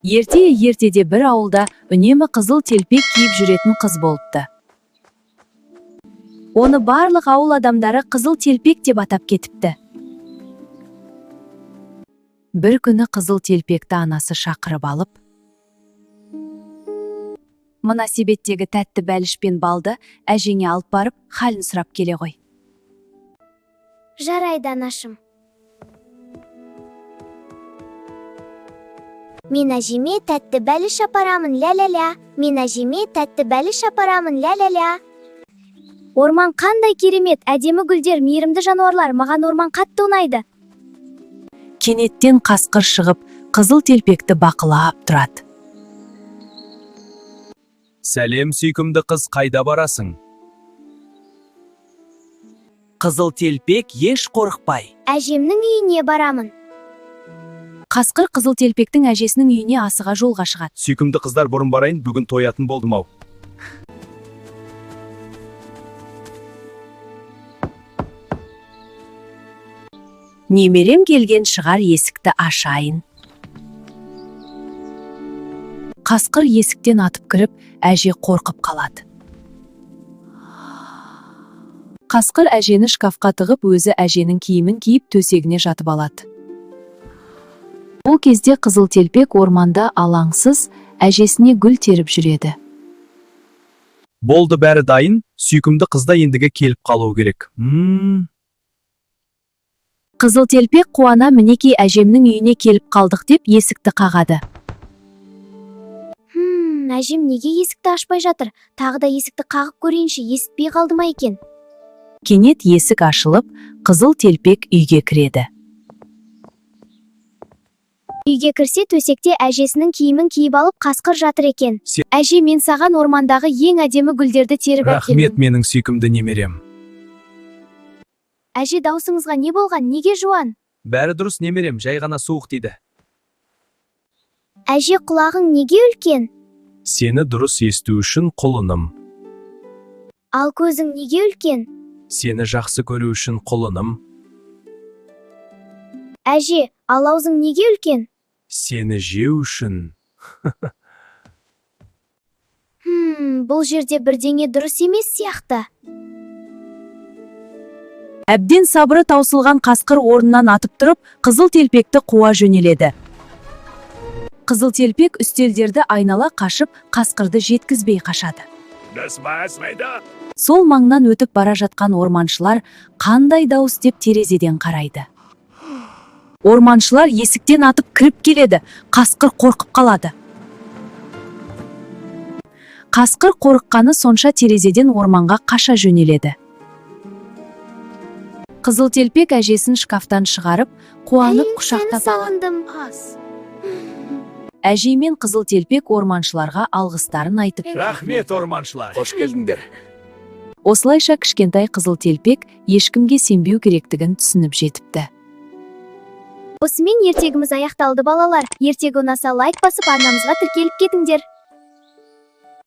Ерте-ертеде бір ауылда үнемі қызыл телпек киіп жүретін қыз болыпты. Оны барлық ауыл адамдары Қызыл телпек деп атап кетіпті. Бір күні Қызыл телпекті анасы шақырып алып: «Мына себеттегі тәтті бәліш пен балды әжеңе алып барып, халін сұрап келе ғой». Жарайды, анашым. Мен әжеме тәтті бәліш апарамын, ля-ля-ля. Мен әжеме тәтті бәліш апарамын, ля-ля-ля. Орман қандай керемет, әдемі гүлдер, мейірімді жануарлар. Маған орман қатты ұнайды. Кенеттен қасқыр шығып, Қызыл телпекті бақылап тұрады. Сәлем, сүйкімді қыз, қайда барасың? Қызыл телпек еш қорықпай: Әжемнің үйіне барамын. Қасқыр Қызыл телпектің әжесінің үйіне асыға жолға шығады. Сүйкімді қыздар, бұрын барайын, бүгін тоятын болдым ау. «Немерем келген шығар, есікті ашайын». Қасқыр есіктен атып кіріп, әже қорқып қалады. Қасқыр әжені шкафқа тығып, өзі әженің киімін киіп, төсегіне жатып алады. Бұл кезде Қызыл телпек орманда алаңсыз әжесіне гүл теріп жүреді. Болды, бәрі дайын, сүйкімді қыз да ендігі келіп қалуы керек. Қызыл телпек қуана: «Мінекей, әжемнің үйіне келіп қалдық», – деп есікті қағады. Әжем неге есікті ашпай жатыр? Тағы да есікті қағып көрейінші, есітпей қалды ма екен? Кенет есік ашылып, Қызыл телпек үйге кіреді. Үйге кірсе, төсекте әжесінің киімін киіп алып қасқыр жатыр екен. «Әже, мен саған ормандағы ең әдемі гүлдерді теріп Рахмет, әкелдім». менің сүйкімді немерем. Әже, даусыңызға не болған? Неге жуан? Бәрі дұрыс, немерем, жай ғана суық тиді. Әже, құлағың неге үлкен? Сені дұрыс есту үшін, құлыным. Ал көзің неге үлкен? Сені жақсы көру үшін, құлыным. Әже, ал аузың неге үлкен? Сені жеу үшін. Бұл жерде бірдеңе дұрыс емес сияқты. Әбден сабыры таусылған қасқыр орнынан атып тұрып, Қызыл телпекті қуа жөнеледі. Қызыл телпек үстелдерді айнала қашып, қасқырды жеткізбей қашады. Сол маңнан өтіп бара жатқан орманшылар «Қандай дауыс?» деп терезеден қарайды. Орманшылар есіктен атып кіріп келеді. Қасқыр қорқып қалады. Қасқыр қорыққаны сонша, терезеден орманға қаша жөнеледі. Қызыл телпек әжесін шкафтан шығарып, қуанып Әй, сені құшақтап алады. сағындым. Әжей мен Қызыл телпек орманшыларға алғыстарын айтып, Рахмет, орманшылар. Қош келдіңдер. Осылайша кішкентай Қызыл телпек ешкімге сенбеу керектігін түсініп жетіпті. Осымен ертегіміз аяқталды, балалар. Ертегі ұнаса, лайк басып, арнамызға тіркеліп кетіңдер.